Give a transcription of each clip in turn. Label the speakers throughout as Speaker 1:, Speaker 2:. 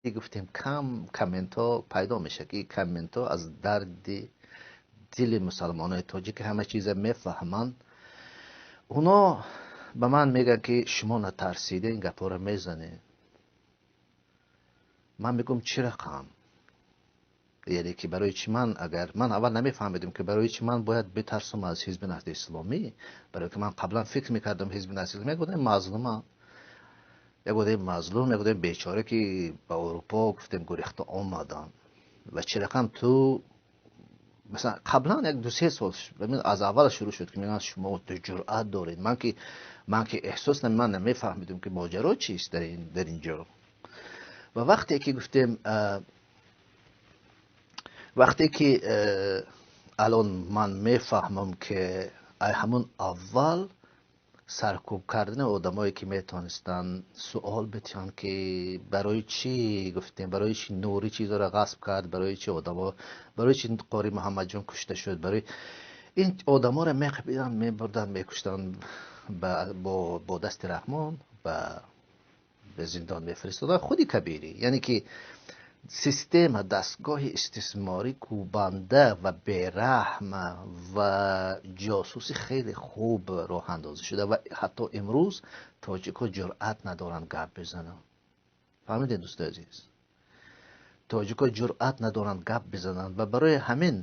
Speaker 1: Гуфтем, кам комментҳо пайдо мешавад, ки комментҳо аз дарди дили мусалмонони тоҷик ҳама чиза мефаҳманд. Оно ба ман мегӯянд, ки шумо натарсида ин гапҳоро мезанед. Ман мегӯям, чӣ рақам? Яъне ки барои чӣ ман, агар ман аввал намефаҳмидам, ки барои чӣ ман бояд битарсам аз Ҳизби Наҳзати Исломӣ, барои ки ман қаблан фикр мекардам, Ҳизби Наҳзати Исломӣ як одами мазлума, як одами мазлум, як одами бечора, ки ба Аврупо, гуфтем, гурехта омаданд. Ва чӣ рақам ту масалан қаблан як 2-3 сол аз аввал шурӯъ шуд, ки мегӯянд, шумо ҷуръат доред. Ман ки эҳсос, ман намефаҳмидам, ки моҷаро чист дар ин ҷо. Ва вақте ки гуфтем, вақте ки алон ман мефаҳмам, ки ҳамун аввал саркӯб кардани одамое, ки метавонистанд суол битиҳанд, ки барои чӣ, гуфтем, барои чӣ Нурӣ чизоро ғасб кард, барои чӣ одамо, барои чӣ Қори Муҳаммадҷон кушта шуд, барои ин одаморо меқабиданд, мебурданд, мекуштанд, бо дасти Раҳмон ба зиндон мефиристоданд худи Кабирӣ. Яъне ки система, дастгоҳи истисморӣ кӯбанда ва бераҳм ва ҷосуси хеле хуб роҳандозӣ шуда ва ҳатто имрӯз тоҷикҳо ҷуръат надоранд гап бизананд. Фаҳмидед, дӯстои азиз? Тоҷикҳо ҷуръат надоранд гап бизананд. Ва барои ҳамин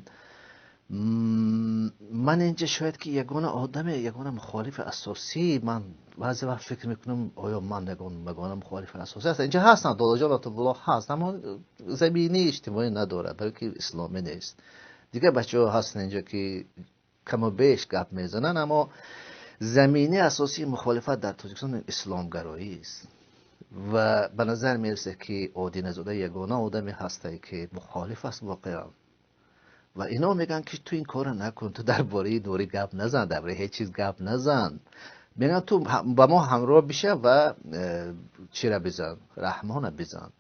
Speaker 1: ман инҷа шояд ки ягона одаме, ягона мухолифи асосӣ, ман баъзе вақт фикр мекунам, оё ман ягона мухолифи асосӣ ҳастам? Инҷа ҳастанд, Долоҷон Латуфулло ҳаст, аммо заминаи иҷтимоӣ надорад, барои ки исломӣ нест. Дигар бачаҳо ҳастанд инҷа, ки каму беш гап мезананд, аммо заминаи асосии мухолифат дар Тоҷикистон исломгароӣ аст. Ва ба назар мерасад, ки Одиназода ягона одаме ҳастае, ки мухолиф аст воқеан. Ва ино мегӯянд, ки ту ин корро накун, ту дар бораи Нурӣ гап назан, дар бораи ҳеҷ чиз гап назан. Мегӯянд, ту ба мо ҳамроҳ биша ва чира бизан, Раҳмона бизан.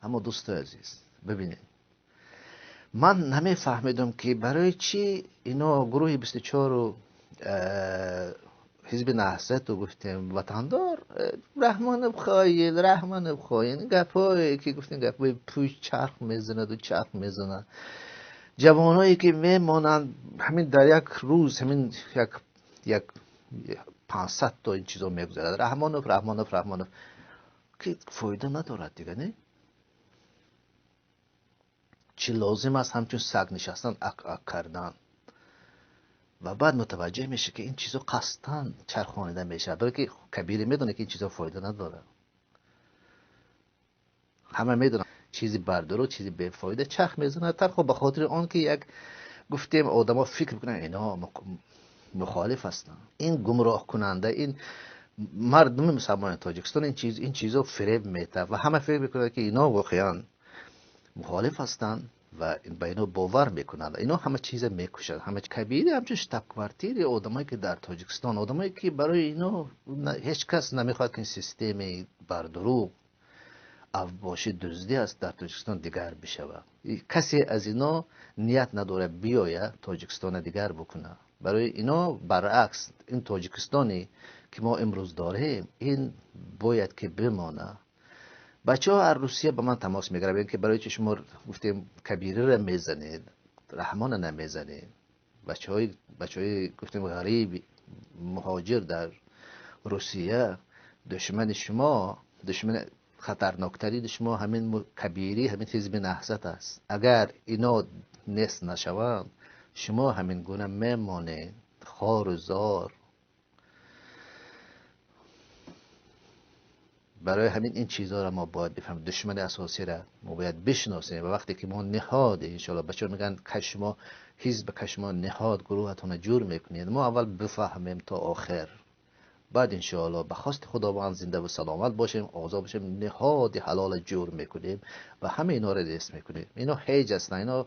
Speaker 1: Аммо, дӯстои азиз, бибинед, ман намефаҳмидам, ки барои чӣ ино гурӯҳи 24-у Ҳизби Наҳзату, гуфтем, Ватандор, Раҳмонов хоин, Раҳмонов хоин, гапҳое ки гуфтем, гапҳои пӯш чарх мезанаду чарх мезанад. Ҷавоное ки мемонанд, ҳамин дар як рӯз ҳамин як 500 то ин чизо мегузарад: Раҳмонов, Раҳмонов, Раҳмонов, ки фоида надорад дига. Не, чӣ лозим аст ҳамчун саг нишастан, ак ак кардан? Ва баъд мутаваҷҷеҳ меша, ки ин чизо қасдан чархонида мешавад, барое ки Кабире медонад, ки ин чизо фоида надорад. Ҳама медонанд, чизи бардурӯғ, чизи бефоида чарх мезанад танҳо ба хотири он, ки як, гуфтем, одамо фикр мекунанд, ино мухолиф ҳастанд. Ин гумроҳкунанда, ин мардуми мусалмони Тоҷикистон ин чизо фиреб метавад ва ҳама фикр мекунанд, ки ино воқеан мухолиф ҳастанд ва ба ино бовар мекунанд. Ино ҳама чиза мекушанд, ҳама. Кабири ҳамчун штаб-квартири одамое, ки дар Тоҷикистон, одамое, ки барои ино ҳеҷ кас намехоҳад, ки ин системаи бардурӯғ, авбошӣ, дуздӣ аст, дар Тоҷикистон дигар бишавад. Касе аз ино ният надорад биёяд, Тоҷикистона дигар бикунад. Барои ино баръакс, ин Тоҷикистоне, ки мо имрӯз дорем, ин бояд ки бимонад. Бачаҳо аз Русия ба ман тамос мегиранд, ки барои чи шумо, гуфтем, Кабириро мезанед, Раҳмона намезанед? Бачаҳои, гуфтем, ғариби муҳоҷир дар Русия: душмани шумо, душмани хатарноктарини шумо ҳамин Кабирӣ, ҳамин Ҳизби Наҳзат аст. Агар ино нест нашаванд, шумо ҳамин гуна мемонед, хору зор. Барои ҳамин ин чизҳоро мо бояд бифаҳмем, душмани асосиро мо бояд бишносем. Ва вақте ки мо ниҳод, иншоалло, бачаҳо мегӯянд, шумо ҳизб, шумо ниҳод, гурӯҳатонро ҷур мекунед, мо аввал бифаҳмем то охир, баъд, иншоалло, ба хости Худованд, зинда ва саломат бошем, озод бошем, ниҳоди ҳалола ҷур мекунем ва ҳама инҳоро нест мекунем. Ино ҳеҷ ҳастанд, ино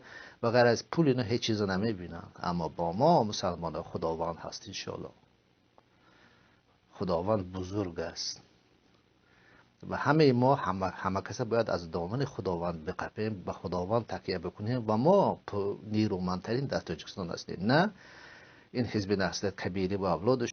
Speaker 1: ба ғайр аз пул ино ҳеҷ чизо намебинанд. Аммо бо мо мусалмонҳо Худованд ҳаст, иншоалло. Худованд бузург аст ва ҳамаи мо, ҳама каса бояд аз домани Худованд биқапем, ба Худованд такя бикунем. Ва мо нерӯмандтарин дар Тоҷикистон ҳастем, на ин Ҳизби Наҳзат, Кабирӣ ва авлодаш.